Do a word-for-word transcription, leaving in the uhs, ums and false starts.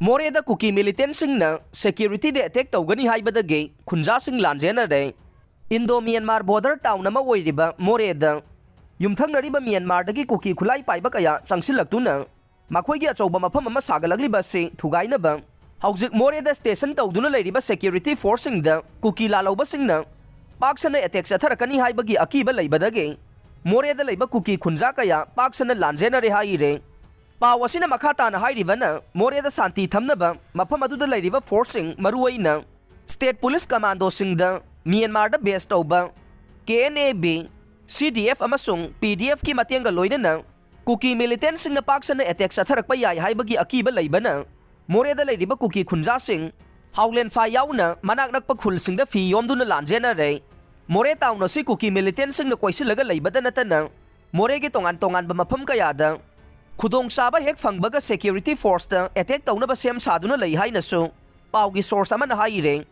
ꯃꯣꯔꯦꯗ ꯀꯨꯀꯤ ꯃꯤꯂꯤꯇꯦꯟꯁꯤꯡꯅ ꯁꯦꯀ꯭ꯌꯨꯔꯤꯇꯤꯗ ꯑꯦꯇꯦꯛ ꯇꯧꯒꯅꯤ ꯍꯥꯏꯕꯗꯒꯤ ꯈꯨꯟꯖꯥꯁꯤꯡ ꯂꯥꯟꯖꯦꯟꯅꯔꯦ꯫ ꯏꯟꯗꯣ ꯃ꯭ꯌꯥꯟꯃꯥꯔ ꯕꯣꯔꯗꯔ ꯇꯥꯎꯟ ꯑꯃ ꯑꯣꯏꯔꯤꯕ ꯃꯣꯔꯦꯗ ꯌꯨꯝꯊꯪꯅꯔꯤꯕ ꯃ꯭ꯌꯥꯟꯃꯥꯔꯗꯒꯤ ꯀꯨꯀꯤ ꯈꯨꯠꯂꯥꯏ ꯄꯥꯏꯕ ꯀꯌꯥ ꯆꯪꯁꯤꯜꯂꯛꯇꯨꯅ ꯃꯈꯣꯏꯒꯤ ꯑꯆꯧꯕ ꯃꯐꯝ ꯑꯃ ꯁꯥꯒꯠꯂꯛꯂꯤꯕ ꯑꯁꯤ ꯊꯨꯒꯥꯏꯅꯕ ꯍꯧꯖꯤꯛ ꯃꯣꯔꯦꯗ ꯁ꯭ꯇꯦꯁꯟ ꯇꯧꯗꯨꯅ ꯂꯩꯔꯤꯕ ꯁꯦꯀ꯭ꯌꯨꯔꯤꯇꯤ ꯐꯣꯔꯁꯁꯤꯡꯗ ꯀꯨꯀꯤ ꯂꯥꯜꯍꯧꯕꯁꯤꯡꯅ ꯄꯥꯛ ꯁꯟꯅ ꯑꯦꯇꯦꯛ ꯆꯠꯊꯔꯛꯀꯅꯤ ꯍꯥꯏꯕꯒꯤ ꯑꯀꯤꯕ ꯂꯩꯕꯗꯒꯤ ꯃꯣꯔꯦꯗ ꯂꯩꯕ ꯀꯨꯀꯤ ꯈꯨꯟꯖꯥ ꯀꯌꯥ ꯄꯥꯛ ꯁꯟꯅ ꯂꯥꯟꯖꯦꯟꯅꯔꯦ ꯍꯥꯏꯔꯦ꯫ ꯄꯥꯎ ꯑꯁꯤꯅ ꯃꯈꯥ ꯇꯥꯅ ꯍꯥꯏꯔꯤꯕꯅ, ꯃꯣꯔꯦꯗ ꯁꯥꯟꯇꯤ ꯊꯝꯅꯕ ꯃꯐꯝ ꯑꯗꯨꯗ ꯂꯩꯔꯤꯕ ꯐꯣꯔꯁꯁꯤꯡ, ꯃꯔꯨꯑꯣꯏꯅ ꯁ꯭ꯇꯦꯠ ꯄꯨꯂꯤꯁ ꯀꯃꯥꯟꯗꯣꯁꯤꯡꯗ ꯃ꯭ꯌꯥꯟꯃꯥꯔꯗ ꯕꯦꯁ ꯇꯧꯕ ꯀꯦ ꯑꯦꯟ ꯑꯦ ꯕꯤ, ꯁꯤ ꯗꯤ ꯑꯦꯐ ꯑꯃꯁꯨꯡ ꯄꯤ ꯗꯤ ꯑꯦꯐꯀꯤ ꯃꯇꯦꯡꯒ ꯂꯣꯏꯅꯅ ꯀꯨꯀꯤ ꯃꯤꯂꯤꯇꯦꯟꯁꯤꯡꯅ ꯄꯥꯛ ꯁꯟꯅ ꯑꯦꯇꯦꯛ ꯆꯠꯊꯔꯛꯄ ꯌꯥꯏ ꯍꯥꯏꯕꯒꯤ ꯑꯀꯤꯕ ꯂꯩꯕꯅ ꯃꯣꯔꯦꯗ ꯂꯩꯔꯤꯕ ꯀꯨꯀꯤ ꯈꯨꯟꯖꯥꯁꯤꯡ ꯍꯥꯎꯂꯦꯟꯐꯥꯏ ꯌꯥꯎꯅ ꯃꯅꯥꯛ ꯅꯛꯄ ꯈꯨꯜꯁꯤꯡꯗ ꯐꯤ ꯌꯣꯝꯗꯨꯅ ꯂꯥꯟꯖꯦꯟꯅꯔꯦ꯫ ꯃꯣꯔꯦ ꯇꯥꯎꯟ ꯑꯁꯤ ꯀꯨꯀꯤ ꯃꯤꯂꯤꯇꯦꯟꯁꯤꯡꯅ ꯀꯣꯏꯁꯤꯜꯂꯒ ꯂꯩꯕꯗ ꯅꯠꯇꯅ ꯃꯣꯔꯦꯒꯤ ꯇꯣꯉꯥꯟ ꯇꯣꯉꯥꯟꯕ ꯃꯐꯝ ꯀꯌꯥꯗ ꯈꯨꯗꯣꯡꯆꯥꯕ ꯍꯦꯛ ꯐꯪꯕꯒ ꯁꯦꯀ꯭ꯌꯨꯔꯤꯇꯤ ꯐꯣꯔꯁꯇ ꯑꯦꯇꯦꯛ ꯇꯧꯅꯕ ꯁꯦꯝ ꯁꯥꯗꯨꯅ ꯂꯩ ꯍꯥꯏꯅꯁꯨ ꯄꯥꯎꯒꯤ ꯁꯣꯔꯁ ꯑꯃꯅ ꯍꯥꯏꯔꯦ꯫